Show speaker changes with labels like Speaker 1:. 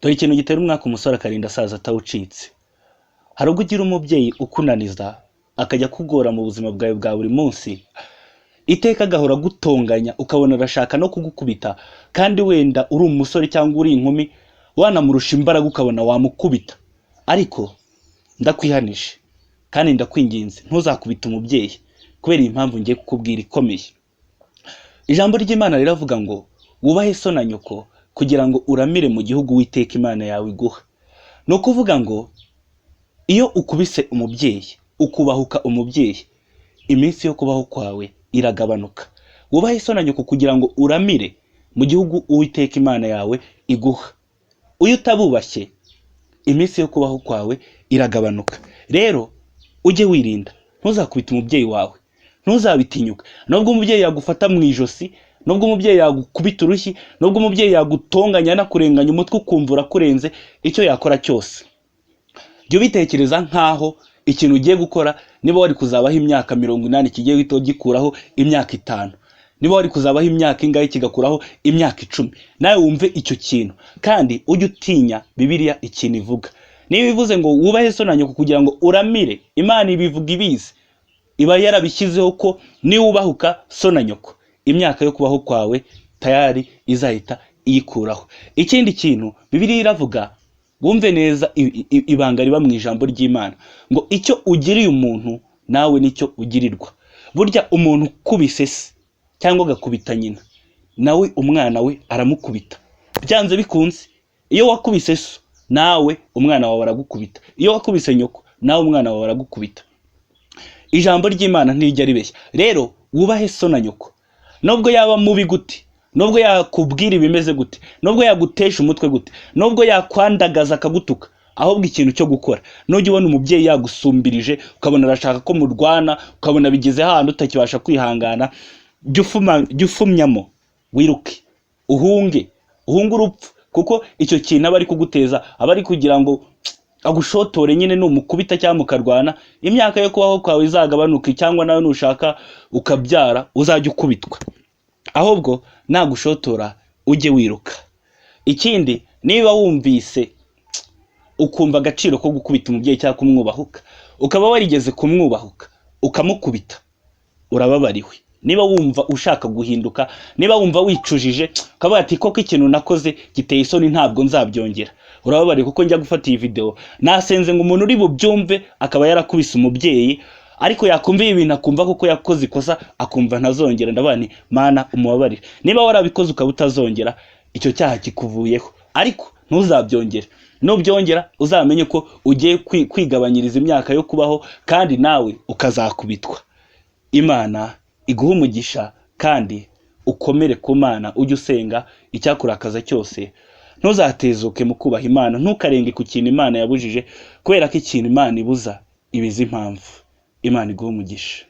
Speaker 1: Dore ikintu gitera umwaka umusore akarinda asaza atawucitse. Hari ubwo ugira umubyeyi ukunaniza, akajya akugora mu buzima bwawe bwa buri munsi, iteka agahora agutonganya, ukabona arashaka no kugukubita, kandi wenda uri umusore cyangwa uri inkumi, wanamurusha imbaraga ukabona wamukubita. Ariko ndakwihanije kandi ndakwinginze, ntuzakubite umubyeyi kubera iyi mpamvu ngiye kukubwira ikomeye. Ijambo ry'Imana riravuga ngo wubahe so na nyoko kugira ngo uramire mu gihugu Uwiteka Imana yawe iguha. Ni ukuvuga ngo iyo ukubise umubyeyi, ukubahuka umubyeyi, iminsi yo kubaho kwawe iragabanuka. Wubahe so na nyoko kugira ngo uramire mu gihugu Uwiteka Imana yawe iguha. Iyo utabubashye, iminsi yo kubaho kwawe iragabanuka. Rero ujye wirinda, ntuzakubite umubyeyi wawe, ntuzabitinyuke. Nubwo umubyeyi yagufata mu ijosi, nubwo umubyeyi yagukubita urushyi, nubwo umubyeyi yagutonganya anakurenganya umutwe ukumva urakurenze, icyo yakora cyose jya ubitekereza nk'aho ikintu ugiye gukora, niba wari kuzabaho imyaka 80 kigiye guhita gikuraho imyaka 5, niba wari kuzabaho imyaka ingahe kigakuraho imyaka 10, nawe wumve icyo kintu. Kandi ujye utinya Bibiliya ikintu ivuga. Niba ivuze ngo wubahe so na nyoko kugira ngo uramire, Imana ibivuga ibizi, iba yarabishyizeho ko niwubahuka so na nyoko, imyaka yo kubaho kwawe tayari izahita iyikuraho. Ikindi kintu Bibiliya iravuga, wumve neza ibanga riba mu ijambo ry'Imana, ngo icyo ugiriye umuntu nawe nicyo ugirirwa. Burya umuntu ukubise se cyangwa agakubita nyina, nawe umwana we aramukubita byanze bikunze. Iyo wakubise so, nawe umwana wawe aragukubita. Iyo wakubise nyoko, nawe umwana wawe aragukubita. Ijambo ry'Imana ntirijya ribeshya. Rero wubahe so na nyoko, nubwo yaba mubi gute, nubwo yakubwira ibimeze gute, nubwo yagutesha umutwe gute, nubwo yakwandagaza akagutuka. Ahubwo ikintu cyo gukora, nujya ubona umubyeyi yagusumbirije, ukabona arashaka ko murwana, ukabona bigeze hahandi utakibasha kwihangana, jya ufumyamo wiruke, uhunge, uhunge urupfu, kuko icyo kintu aba ari kuguteza, aba ari kugira ngo agushotore nyine. Numukubita cyangwa mukarwana, imyaka yo kubaho kwawe izagabanuke, cyangwa nawe nushaka ukabyara uzajya ukubitwa. Ahubwo nagushotora ujye wiruka. Ikindi, niba wumvise ukumva agaciro ko gukubita umubyeyi cyangwa kumwubahuka, ukaba warigeze kumwubahuka ukamukubita, urababariwe. Niba wumva ushaka guhinduka, niba wumva wicujije, ukavuga ati koko ikintu nakoze giteye isoni, ntabwo nzabyongera, urababariwe. Kuko njya gufata iyi video nasenze ngo umuntu uri bubyumve akaba yarakubise umubyeyi, ariko yakumva ibi bintu akumva koko yakoze ikosa, akumva ntazongera, ndavuga nti Mana umubabarire. Niba warabikoze ukaba utazongera, icyo cyaha kikuvuyeho, ariko ntuzabyongere. Nubyongera uzamenye ko ugiye kwigabanyiriza imyaka yo kubaho, kandi nawe ukazakubitwa. Imana iguhe umugisha, kandi ukomere ku Mana, ujye usenga. Icyakurakaza cyose ntuzatezuke mu kubaha Imana, ntukarenge ku kintu Imana yabujije, kubera ko ikintu Imana ibuza ibizi impamvu. Imana iguhe umugisha.